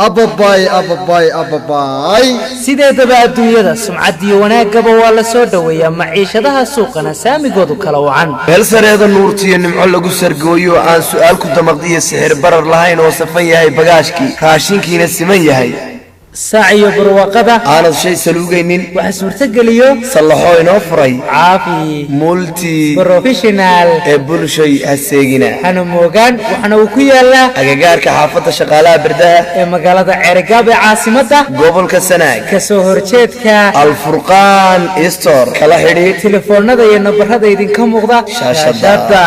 Ababaay, ababaay, ababaay! Sideedaba adduunyada sumcadiyo wanaaggaba waa la soo dhoweeyaa, maciishadaha suuqana saamigoodu kala wacan. Meel sareeda nuurtiyo nimco lagu sargooyo, aan su'aal ku damaqdiyo sixir barar lahayn, oo safan yahay bagaashkii, raashinkiina siman yahay, saac iyo barwaaqada, aanad shay saluugaynin, waxa suurtogeliyo sallaxoo inoo furay Caafi Multi Professional ee bulshay ha seegina. Hana moogaan, waxaana uu ku yaalaa agagaarka xaafadda Shaqaalaha Berdaha ee magaalada Ceerigaab ee caasimadda gobolka Sanaag, kasoo horjeedka Alfurqaan Store. Kala xidhiidh telefoonada iyo nambarada idinka muuqda shaashadda. Shaashadda.